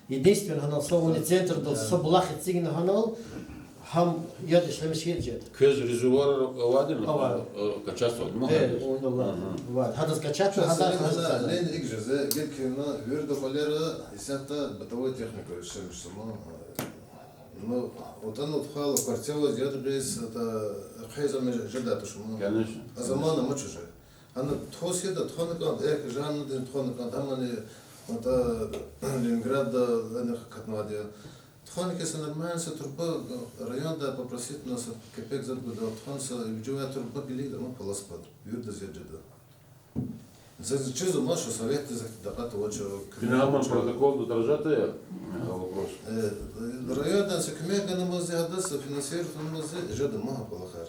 Единственное, гьанал са вуни центрдал са булах эцигна гьанал, гьам яд ишлемиш хьайи жеда. Квез резервуар авайди я? Авай. Э, качество, ну, э, гьадаз. Вуна ва-, ва-, гьадаз качество, гьадаз, гьадаз. Линия икӀ жезва, гьикӀ хьана, вирида кӀвалера исятда бытовой техника ишлемишзава. Ну, отӀана тухвайла квартирайриз яд гъиз, это, хъвезва жедай туш ман. Конечно. А заман амач уже. Гьана тухуз яд, тухвана кӀанда, эхь, жанна дин тухвана кӀанда, гьамани, это, Ленинградда, гьана хкатнавайди я. Тухвана кӀанда са нормальный са труба, районда попросить на са кепек зат гуда, тухвана са вижевая труба гилигда ман Палас пад. Виридаз яд жеда. Заз чизва ман, что советдиз ахьтин дакъат авач. Гьаман протоколда отражать я, э, вопрос. Э, районда са куьмек ганамазди, гьадаз финансировать авунмазди, жеда ман гьа кӀвалахар.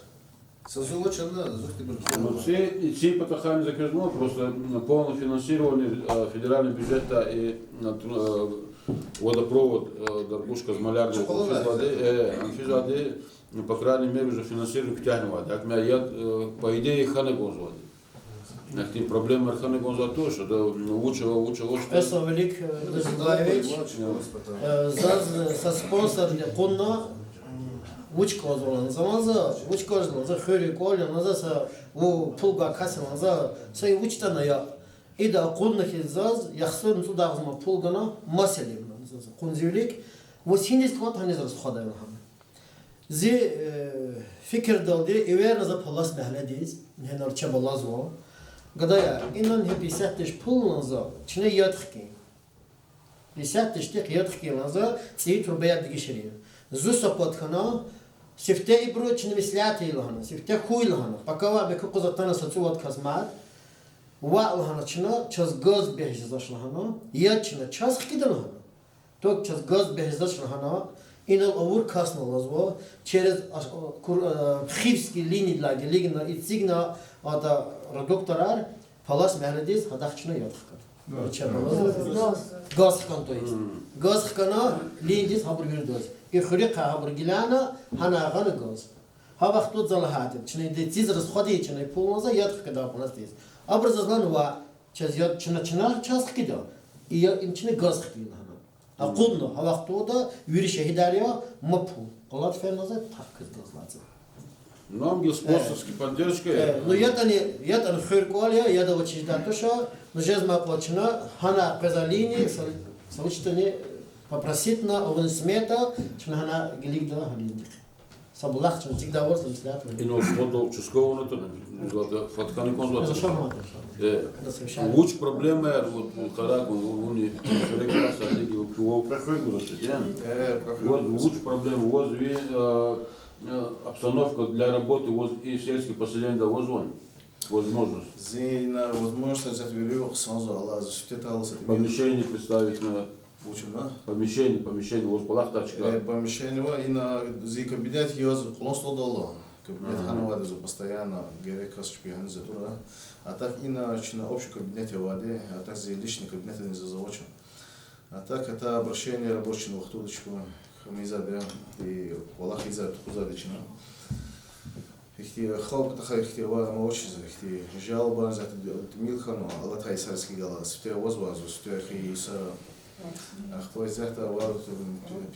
Са зун авач ана, зун хьтинбур. Ну, ци, ци патахъай за квез лугьун, просто, м, полное финансирование, э, федеральный бюджетдай и, э, тру-, э, водопровод, э, Дарбуш-Козмалярдал физвайди, э, ам физвайди, ну, по крайней мере, уже финансирование куьтягьнавайди. Гьакӏ ма яд, э, по идее, хьана кӏанзавайди. Ахьтин проблемаяр хьана кӏанзавайди туш, да, ну, вуч ава, вуч ава, что. Эсавелик, э, Дазбаевич, э, заз, э, са спонсорди кьунна, вуч кӏанзавалан. Заман за, вуч кӏанзавалан, за хуьре кӏвал я, за са, ву пул гвай кас я, за, са вуч атана я. Ида акъудна хьи заз, яхцӏурни цӏуд агъзур ман пул гана, маса лиман заз. Къунзивилик, ваз гьиниз кӏватӏ, гьаниз расходай лагьана. Зи, э, фикирдалди, эверна за Палас мягьледиз, гьанал чеб алазва. Гадая, инал гьи пятьдесят тысяч пул лагьана за, чна яд хкин. Пятьдесят тысяч тик яд хкин лагьана за, цӏийи трубаяр дегишарин. Зун са пад хьана, сифте ибуру чна меслят ийин лагьана, сифте хьуй лагьана. Пака ваъ, муькуь юкъуз атана са цӏувад кас мад. Ваъ лагьана чна, чаз газ бес жезвач лагьана, яд чна чаз хкида лагьана. Ток чаз газ бес жезвач лагьана, инал авур касни алазва, через, а, кур-, а, Хивский линиядилай гилигна, эцигна, ада редукторар, Палас мягьледиз гьадахъ чна яд хкана. Газ. Газ хкана, то есть. Газ хкана линиядиз гьабур виридаз. И хуьруьхъай гьабур гилана, гьана гъана газ. Гьа вахтунда за лагьайтӏа, чна ида циз расходай чна пул лагьана за, яд хкида Паласдиз. Абуру заз лагьана ваъ, чаз яд, чна, чна чаз хкида, и я, им чна газ хкин лагьана. Акъудна, гьа вахтунда вири шегьидар я, ман пул. Алад фена за, так квез газ лазим. Нам гила спонсорский поддержка. Э, ну, ятӏани, ятӏани хуьр кӏвал я, яд авачиз жедай туш, ну, жезмай кӏвале чна, гьана къвезва линия, са, са вуч ятӏани попросить на, авуна смета, чна гьана гилигда гьа линиядихъ. Са булах чна эцигда авур, са меслят авур. Инал фондал участковый атана, злата фоткани кӏанзаватӏа. Э, вуч проблемаяр, вот, къарагъун, вуни, шерек класс, а лиги, вук, вук, вот, вуч проблема, вуч ви, э, э, обстановка для работы, вот, и сельский поселениеда вуч ван, возможность. Зина возможность взять вирю, хъсан за, Аллагь, за сифте талаз. Помещение представить на. Вучна? Помещение, помещение, ваз кӏвалахдай чка. Э, помещение ва ина зи кабинет яз къулан столдал ала. Кабинет хьанвайди за постоянно, герек кас чпи гьаниз атура. А так ина чна общий кабинет авайди, а так зи личный кабинет низ авач. А так это обращение рабочий вахтунда чпи хьана ийизвайди, и кӏвалах ийизвайди, тухузвайди чна. Ихьтин халкь тахьай ихьтин авай, ама вучиз ихьтин жалобани затӏ тӏимил хьанва, алатай йисар сифте галаз, сифте авазва, сифте хьайи йисара. Ахпа затӏ авай,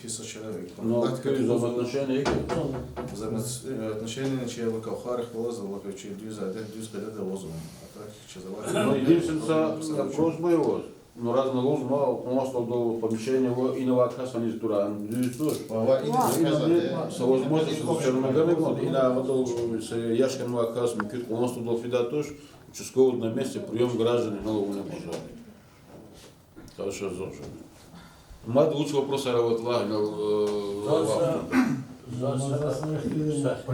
пис чара. Но какие взаимоотношения есть? Взаимоотношения чи вакавхарихъ галаз, вакавчи дуьз адет, дуьз къайдада авазва. А так чаз авай. Но единственное, просьба у вас. Ну, разно лугьуз ма, кьван столдал помещение ва ина авай кас аниз тура, дуьз туш. Ва, ва, ина, ина кас ина, ада, са возможность, са чармагана гун, ина агъадал, са ящик авай кас муькуьд кьван столдал фидай туш, участковый на месте, приём граждан, ина лугьуна бужа. Хорошо, зожа. Мад вуч вопросар аватӀа лагь, ина, э, Заз, ва- заз, заз, заз, заз,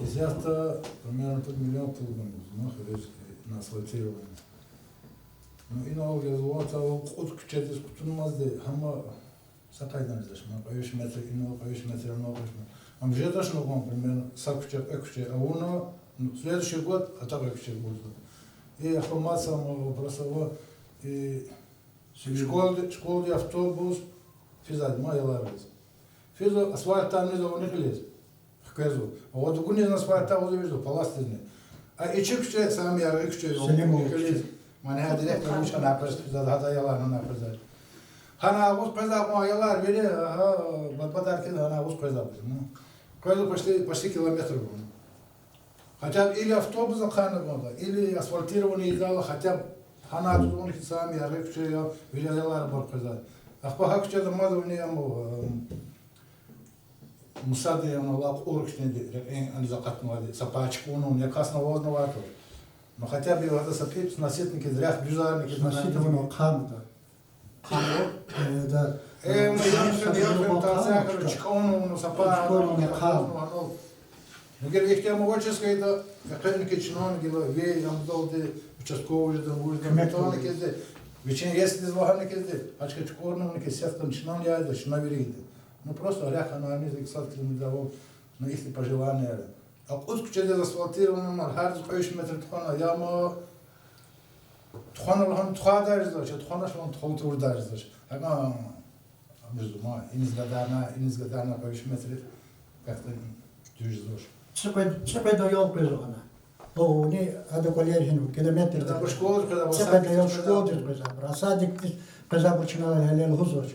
Исятда примерно пуд миллион пул гун, ну, хирургический, на асфальтирование. Ну, инал гезва, та кьуд куьчедиз кутунмазди, гьама са къайдани жедач, ма, кьве виш метр, инал кьве виш метр, анал кьве виш метр. Ам жедачни гун, примерно, са куьче, кьве куьче авуна, ну, следующий год атӀа кьве куьче гузва. И ахпа маса ма вопрос ава, и школди, школди автобус физвайди ма аялар аваз. Физва асфальт тамиз авуна кьилиз. Хквезва. Агъа дугуниз асфальт агъуз вижда, паласдизни. А ичи куьче, сами яргъи куьче, Селимов кьилиз. Мани гьа директор вуч хьана къвез физва, гьада аялар гьана къвезва. Гьана агъуз къвезва кьван аялар, вири, агьа, бадбадар кьилиз гьана агъуз къвезва. Къвезва почти, почти километр гун. Хотя бы или автобус ахъайна кӀанда, или асфальтирование ийидайла, хотя бы гьана атӀуз авуна хьи, сами яргъи куьче я, вири аялар абур къвезва. Ахпа гьа куьчеда мад авуна, амма, эм, Мусади, ана, ала кьур хьтинди рекьин аниз акъатнавайди, са пай чукӀурна авуна, я касни авазнавай туш. Ну, хотя бы гьада са пипӀ сноситни хьиз, рехъ дуьзарни хьиз, Сноситни ана, ахъайна кӀанда. Ахъайна? Э, да. Э, ну, я, я, я, чукӀурна авуна, са пай чукӀурна авуна, ахъайна. Мегер ихьтин ама вачиз хьайитӀа, экъечӀна чиновник гила, ве, амдалди, участковый жеда, вуж жеда, куьмек бетонни кьилиз. Кьилиз, вичин естиз лагьана кьилиз, гьа чка чукӀурна авуна кьилиз, сеткани чинал яда, чна вирида. Ну, просто рехъ гьана аниз икьсад километр авал, ну, ихьтин пожелание яда. А кьуд куьчедиз асфальтирование ман, гьардиз кьве виш метр тухвана, я ма тухвана лагьана тухвайдай жезвач, я тухванач лагьана тухвана тавурдай жезвач. Гьакӏ, а, абур жезва ма, иниз гадарна, иниз гадарна кьве виш метр, как-то дуьз жезвач. Цӏикьвед, цӏикьвед аял къвезва гьана. О, ни, ада кӏвалер гьинва, километр. Ада бу школа къвезва, цӏикьвед аял школадиз къвезва, садикдиз къвезва, бу чна гьеле лугьузвач.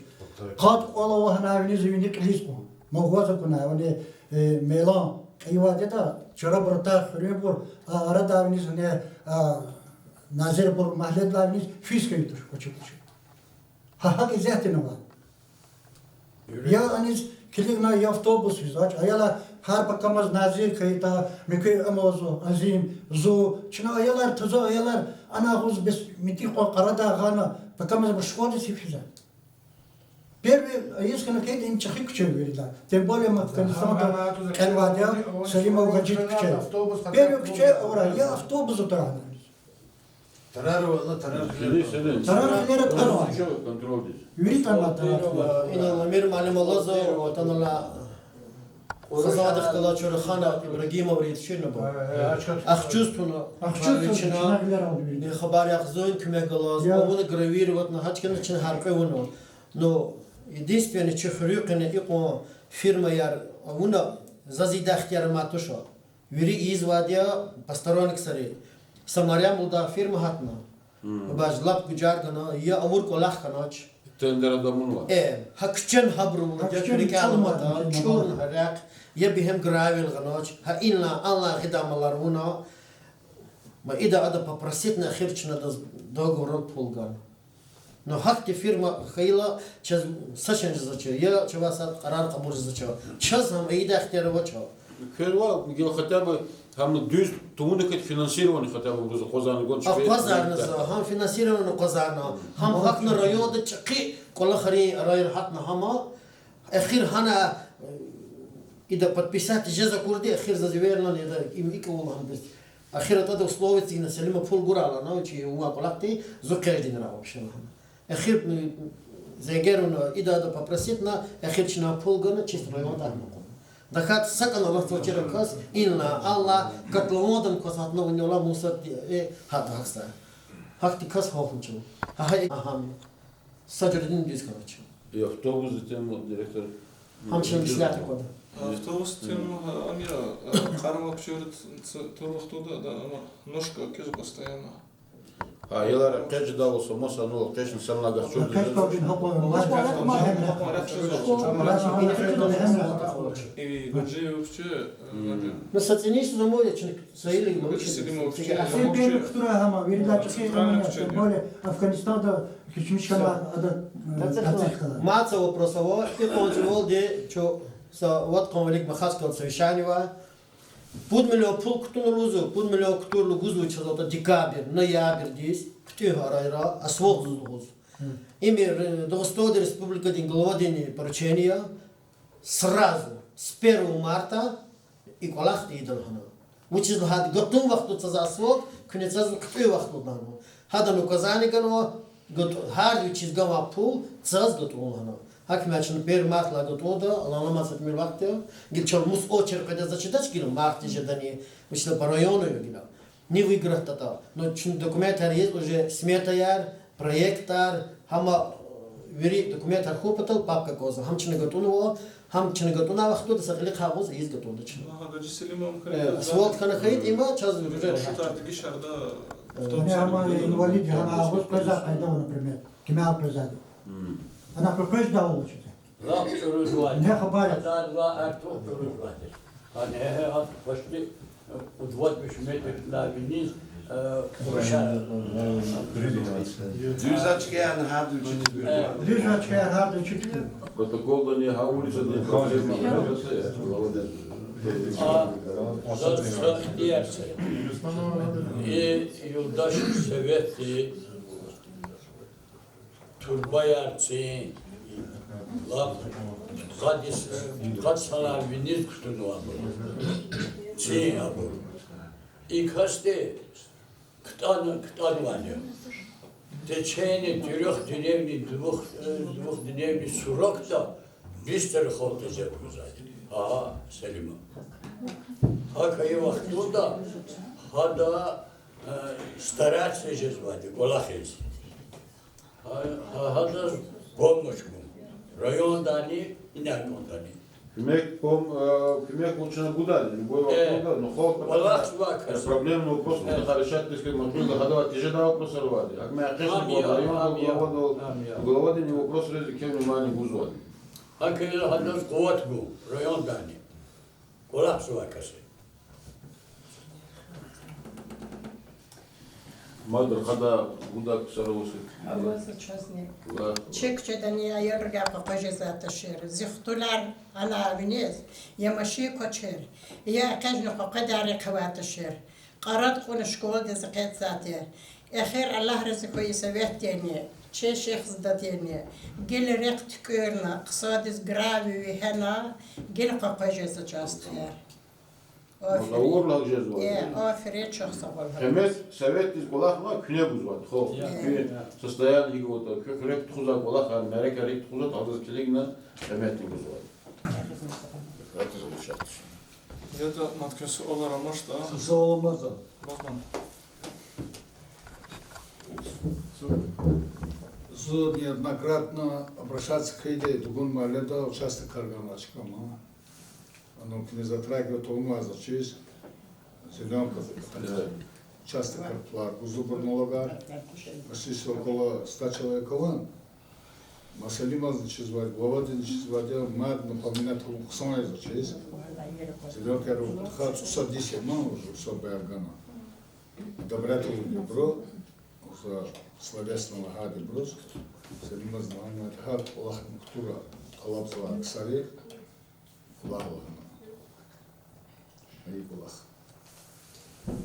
Къад кӏвал ава гьана виниз, вини кьилиз кьун. Ман гваз акуна, вини, э, мелан кьейивайди я, чара братар, хуьруьнбур, а, арада виниз гьана, а, Назирбур магьледилай виниз физ хьайи туш, квачи-квачи. Гьа, гьакӏ исятда ава. Я аниз килигна, я автобус физвач, аялар гьар пакамаз Назир хьайитӏа, муькуь амазва, Азим, зун, чна аялар, таза аялар, ана агъуз бес митӏи кьван къарадай гъана, пакамаз бу школадиз физва. Первый аиз хьана кьейитӏа, им чӏехи куьче вирида. Тем более ма Афганистанда кӏелвайди я, Салимов Гьажи куьче. Первый куьче авурай, я автобус атурай. Тарар ва, тарар хилер. Тарар хилер атанва. Вири атанва тарар хилер. Ина Амир муаллим алазва, атанва. Хазандихъ галаз чура хана Ибрагимов ритчина ба. Ахчуз туна. Ахчуз туна, чна гилера вири. Хабар яхъ зун куьмек галаз. Авуна гравировать авуна, гьа чкана чна гьяркьуь авуна. Ну, единственный чи хуьруьн къене икьван фирмаяр авуна, заз ида ихтияр ама туш. Вири ийизвайди я посторонний ксари. Са Марьямлудай фирма гьатна. Баъз лап гужар гана, я авур кӏвалах хьанач. Тендер адамун ва. Э, гьа куьчен гьабуру вуж, гьа куьчен рикӏел чӏурна, амата, чӏурна гьа рехъ, я бегьем гравий гъанач, гьа инлай, анлай гъидай малар авуна. Ма ида ада попроситна, эхир чна адаз договордал пул гана. Ну, гьахьтин фирма хьайила, чаз са шей жезвач, я чавай са къарар кьабул жезвач. Чаз гьам ийидай ихтияр авач. Квез ва, гила хотя бы гьам дуьз тавуна кьат финансирование хотя бы вуруз акъвазарна гун. Акъвазарна за, гьам финансирование акъвазарна. Гьам гьахьна районда чӏехи кӏвалахрин район гьатна гьама. Эхир гьана, э, ида подписать жез акурди, эхир заз вернан, ида им икӏ авуна гьам дес. Эхир атӏада условие эцигна, Селима пул гурай лагьана, чи вун кӏвалахди, зун къвезвайди я вообще лагьана. Эхир, м, зенгер авуна, ида ада попроситна, эхир чна пул гана, чист районда гьана кьуна. Дахад сакӏан алатзава чира кас, инлай, анлай, котловандан кваз гьатна, вуна ала мусор, э, гьада гьахьса. Гьахьтин кас гьахьун чун. Гьа, гьа, э, агьами. Са жуьредин дуьз хьанач. И автобус тема, директор. Гьам чна меслят аквада. Автобус тема, гьа, Амира, а, Къарабагъ чура ц-, ц-, тур вахтунда, да, ама ножка квез постоянно. Гьа, аялар экъечӀдайвал са масанал экъечӀна, санлай агакьчӀурди. ЭкъечӀдайвал гьакӀ. И Гаджиев чи, э, Гаджиев. Ну, са цӀинин йисуз амай я чна, Саилов, Владимир Селимович, Сергей Селимович. Кутура гьама, вирида чӀехи, тем более Афганистанда кечмиш хьана ада, э, дацихъ хьана. Мад са вопрос ава, икьван чӀавалди чун са вад-къанни вилик Махачкъалада совещание ава. Пуд миллион пул кутуна лугьузва, пуд миллион кутуна лугьузва чаз ада декабрь, ноябрьдиз, куьтягь арайра, асфальт заз лугьуз. Им, э, Дагъустан Республикадин главадин поручение я, сразу, с первого марта и кӀвалах ийида лагьана. Вучиз лагьайтӀа гатун вахтунда цаз асфальт, куьне цаз кутуй вахтунда лагьана. Гьадан указание ганва, гату-, гьарда вичиз ганвай пул цаз гатун лагьана. Гьакимар чна первого мартдилай гатӀунда, аланламаз са тӀимил вахт я. Гила чал мус очередь къведа, заз чидач гила март тежедани, вучиз лагьайтӀа по району я гила. Не выиграть ятӀа. Ну, чна документар яз, уже сметаяр, проектар, гьама, э, вири документар хьун патал папка кӀанзава. Гьам чна гатӀунва, гьам чна гатӀунвай вахтунда са кьилихъ агъуз ийиз гатӀунда чна. Ага, Гаджи Селимов, э, хъайитӀа, асфальт хьана хъайитӀа, има чаз уже решать. Шартарди гишарда, э, автобус, ана гьама инвалид, гьана агъуз къвезвай къайда, например, кимел къвезвайди. Ана къвезвайвал ачуз. Лап чӀурузвайди. Не хабар я. Гьатарзавай артух чӀурузвайди. Гьа, гье, гье, гьа, почти, э, кьуд-вад виш метрдилай виниз, э, къурушар. Дуьз ачкаяр гьарда вичи туькӀуьрзавайди. Дуьз ачкаяр гьарда вичи туькӀуьрзавайди. Протоколдани гьа улицадин проблема. А, заз са ихтияр це. И юлдаш советди турбаяр цин, лап, гъадис, гъад санал виниз кутунвайбур. Цин абур. И касди ктӀан, ктӀанвайди я. В течение трёх дневни, двух, э, двухдневни срокда быстро хал тежер гузвайди. Ага, Селима. ГьакӀ авай вахтунда гьада, э, стараться жезвайди кӀвалахиз. Гьа, гьа, гьадаз помощь гун. Райондани, инай кӀандани. Куьмек, пом-, э, куьмек вуч ятӀани гудай, любой вахтунда, ну, халкь кӀвалахзавай кас. Проблемный вопрос, э, решать тежедай, мажбур я, гьадавай тежедай вопросар авайди. Гьакмехъ райондал, главадал, главадин и вопросриз куьне внимание гузвайди. ГьакӀ хьайила гьадаз къуват гун, райондани. КӀвалахзавай кас я. Мад рахадай гудай ксар авач. Аваз чазни. Ва- Чи куьчедани аялрикай къекъвезвай тушир. Зи хтулар ана виниз, я машин квачир, я экъечӀна къекъведай рехъ авай тушир. Кьарад кьуна школадиз экъечӀзавайди. Эхир, Аллагь рази хьуй, и советдини, чи шейх зададини, гила рехъ туькӀуьрна, хъсандиз гравий вегьена, гила къекъвез жезва чаз тир. Аферин. Мазавурлаг жезва. Э, аферин, чухсагъул. Къимет советдиз кӀвалахна куьне гузвайди, хо. Э. Куь состояние гьикӀ аватӀа, куь хуьрек тухузвай кӀвалахар, мярекатар гьикӀ тухузватӀа, адаз килигна къиметдиз гузвайди. ЯтӀа мад куь суалар амачтӀа. Суал амаза. Бакъан. Зун неоднократно обращаться хьайиди, дугун муаллимда участокар ганвай чка ама. Ана куьне затрагивать авунвай заз чиз, зеленка, участокар пулар гузва налогар. Почти около ста человек аван. Ма Салимаз чизвайди, главадиз чизвайди, мад напоминать авун хъсан я заз чиз. Зеленкаяр хьана цӀусад йис я ман, уже усадбаяр гана. Одобрять авунвайбуру, за словесно лагьайбуруз, Салимаз лагьанвайди, гьар кӀвалахни кутура тӀалабзавай ксари, кӀвалах лагьана. И кӀвалах.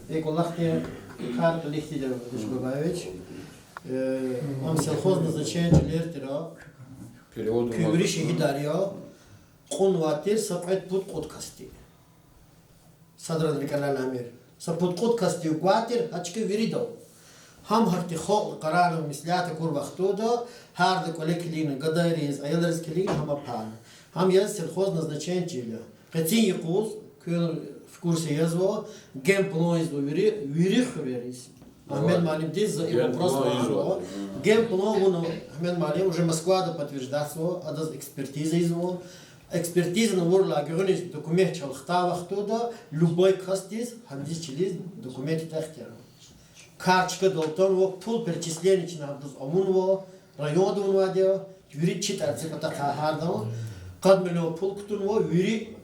И кӀвалахдин кар кьиле хьайиди я, Душбабаевич. Э, ам сельхозназначение чилер тир, куь вири шегьидар я, кьунвай тир са кьвед-пуд-кьуд касди. Садрани рикӀелай ламир. Са пуд-кьуд касдив гвай тир гьа чка виридал. Гьам гьахьтин халкьди къарарна, меслят акур вахтунда, гьарда кӀвале килигна, гадайриз, аялриз килигна, гьам апарна. Гьам яз сельхозназначение чил я. Къенин юкъуз, куьн в курсе язва, генплан ийизва вири, вири хуьрериз. Агьмед муаллимдиз за и вопрос вахзава. Генплан авуна, Агьмед муаллим, уже Москвада подтверждатьзава, адаз экспертиза ийизва. Экспертизани авурла гуьгъуьниз документ чал хтай вахтунда, любой касдиз, гьадаз чилиз документ ихтияр ава. Карточкадал атанва, пул перечисление чна гьабуруз авунва, районда авунвайди я, вири чи тӀварцӀи патахъай гьардан къад миллион пул кутунва, вири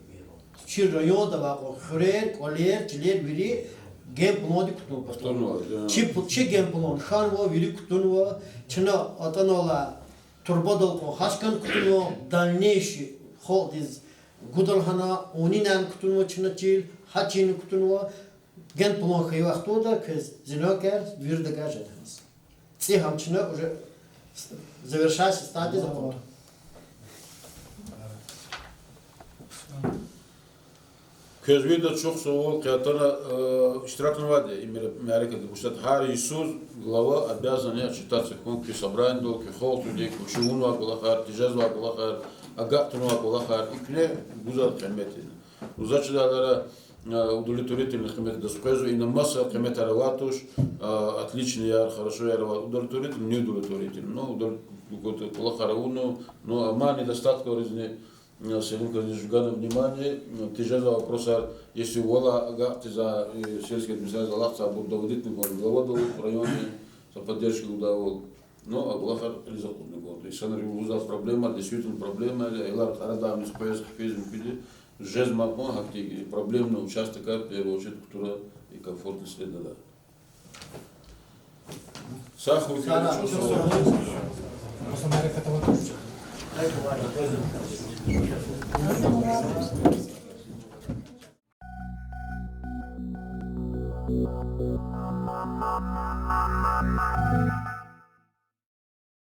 чи районда авай кьван хуьрер, кӀвалер, чилер вири генпландик кутунва. Кутунва, да. Чи пу-, чи генплан хьанва, вири кутунва, чна атӀанвай турбадал кьван гьа чкани кутунва, дальнейший халкьдиз гуда лагьана, онинани кутунва чна чил, гьа чилни кутунва, генплан хьайи вахтунда квез зеленка виридакай жеда гьаз. ЦӀи гьам чна уже завершающий стадияда ава. Квез вирида чухсагъул, къе атана, э, иштиракнавайди я и мера-, мярекатда. Гьар йисуз глава обязан я отчитаться хьун куь собраниедал, куь халкьдиз, куь авунвай кӀвалахар, тежезвай кӀвалахар, агакьарнавай кӀвалахар, и куьне гузвай къимет я. Ну, заз чидайла, э, удовлетворительный къимет адаз къвезва, ина маса къиметар авай туш, э, отличныйяр, хорошояр авай, удовлетворительный, неудовлетворительный. Ну, удов-, кӀвалахар авуна, ну, амай недостаткайризни, э, Селим Казимович, жугана внимание, э, тежезвай вопросар, если валай агакьдиз, э, сельская администрация алахъзавайбур доводитьна кӀанда главадал, районный, за поддержка гудайвал. Ну, а кӀвалахар кьилиз акъудна кӀанда. Инсанриз гузвай проблема, действительно проблема я, аялар арадавай къвез, хквез мумкин я, жезмай кьван гьахьтин проблемный участокар в первую очередь кутурай и комфортный средада. Сагъ хьуй, чухсагъул.